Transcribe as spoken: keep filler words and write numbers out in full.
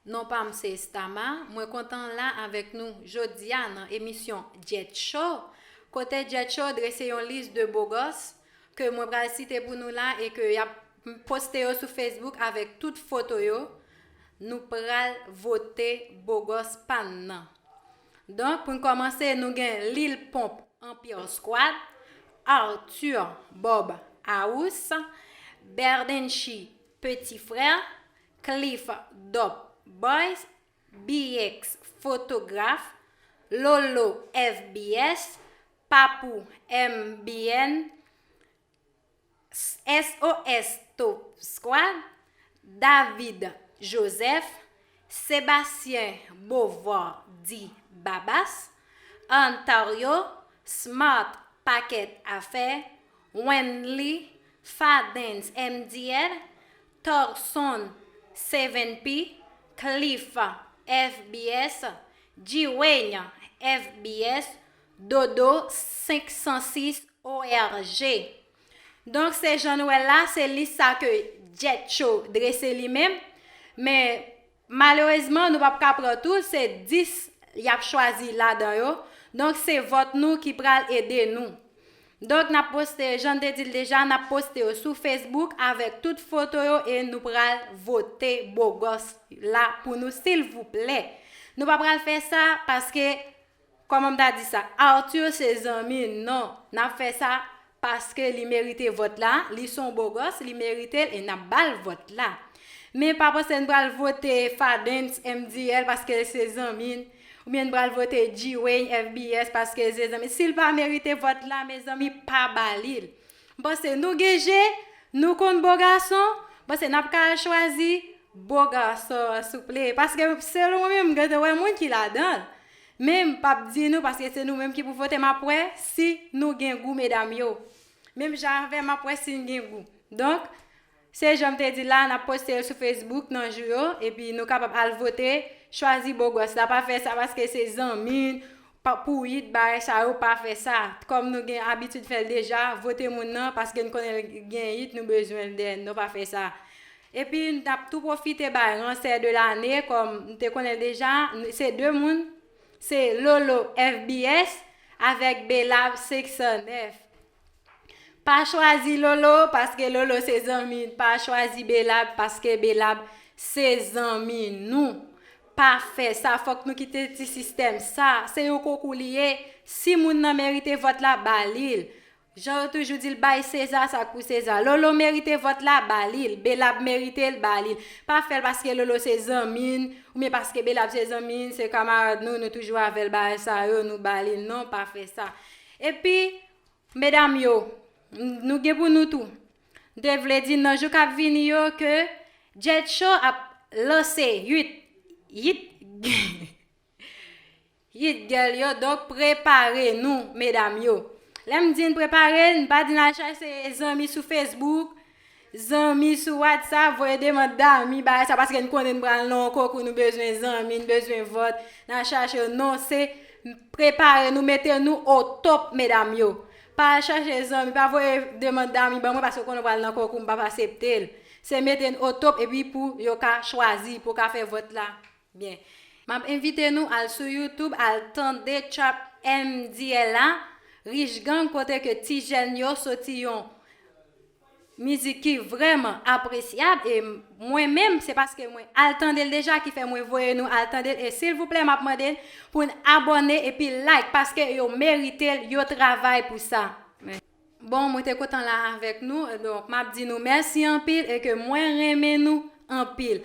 Non pa m se Estama, mwen kontan la avèk nou jodi a nan emisyon Jet Show, kote Jet Show drese yon lis de bogòs ke mwen pral site pou nou la e ke y ap poste yo sou Facebook avèk tout foto yo. Nou pral vote bogòs pa n nan. Donk, pou n kòmanse, nou gen Lil Pump Empire Squad, Arthur Bob House, Berdenchi Petit Frère, Cliff Dope Boys, B X Fotograf, Lolo F B S, Papou M B N, S O S Top Squad, David Joseph, Sébastien Beauvoir dit Babas, Antario, Smart Paket Afè, Wenley, Fadens M D L, Torson seven P, Cliff F B S, G-Wayne F B S, Dodo senk san sis O R G. Donk, se jan nou wè l la, se lis sa ke Jet Show drese li menm. Men, malerezman, nou p ap ka pran tout, se dis y ap chwazi ladan yo. Donk, se vòt nou ki pral ede nou. Donk, n ap poste, jan n te di l deja, n ap poste yo sou Facebook avèk tout foto yo e nou pral vote bogòs la pou nou, silvouplè. Nou pa pral fè sa paske, kòman m ta di sa, Arthur se zanmi n, non. N ap fè sa paske li merite vòt la, li se yon bogòs, li merite l e n ap ba l vòt la. Men pa panse n pral vote Fadens M D L paske l se zanmi n, oubyen n pral vote G-Wayne F B S paske l se zanmi n. Si l pa merite vòt la, mezanmi, pa ba li l. M panse nou gen je, nou konn bo gason, m panse n ap ka al chwazi bo gason an, souple. Paske selon mwen menm, m gentan wè moun ki ladan l. Men m p ap di nou, paske se nou menm ki pou vote, m ap wè si nou gen gou, medam yo. Menm jan avè m, m ap wè si n gen gou. Donk, se jan m te di la, n ap poste yo sou Facebook nan jou yo, epi nou kapab al vote, chwazi bogòs la. Pa fè sa paske se zanmi n, pa, pou it, bagay sa yo, pa fè sa. Kòm nou gen abitid fè l deja, vote moun nan, paske n konnen l gen it, nou bezwen l dèyè n, non, pa fè sa. Epi, n ap tou pwofite bay ransè de lane, kòm n te konnen l deja, n, se de moun, se Lolo F B S avèk Belab senk san nèf. Pa chwazi Lolo, paske Lolo se zanmi n. Pa chwazi Belab, paske Belab se zanmi nou. Pa fè sa, fòk nou kite ti sistèm sa. Se yon konkou li ye. Si moun nan merite vòt la, ba li l. Jan yo toujou di l, bay Seza sa k pou Seza. Lolo merite vòt la, ba li l. Belab merite l, ba li l. Pa fè l paske Lolo se zanmi n, oubyen paske Belab se zanmi n, se kamarad nou, nou toujou avè l, bagay sa yo, nou ba li l. Non, pa fè sa. Epi, medam yo, n, nou gen pou nou tou. M te vle di nan jou k ap vini yo ke Jet Show ap lanse hit, hit, hit girl yo. Donk, prepare nou, medam yo. Lè m di n prepare, n pa di n al chache zanmi sou Facebook, zanmi sou WhatsApp, voye demann dami, bagay sa, paske n konnen n pral nan yon konkou, nou bezwen zanmi, n bezwen vòt, n al chache yo. Non, se prepare nou, mete nou o top, medam yo. Pa al chache zanmi, pa voye demann dami ban mwen, paske w konnen w pral nan konkou, m p ap aksepte l. Se mete n o top, epi pou yo ka chwazi, pou w ka fè vòt la. Byen. M ap envite nou al sou YouTube, al tande Trap M D L la, Rich Gang, kote ke ti jèn yo soti yon mizik ki vrèman apresyab, e mwen menm, se paske mwen al tande l deja ki fè mwen voye nou al tande l, e silvouplè, m ap mande n pou n abòne epi like, paske yo merite l, yo travay pou sa. Bon, mwen te kontan la avèk nou, donk m ap di nou mèsi anpil e ke mwen renmen nou anpil.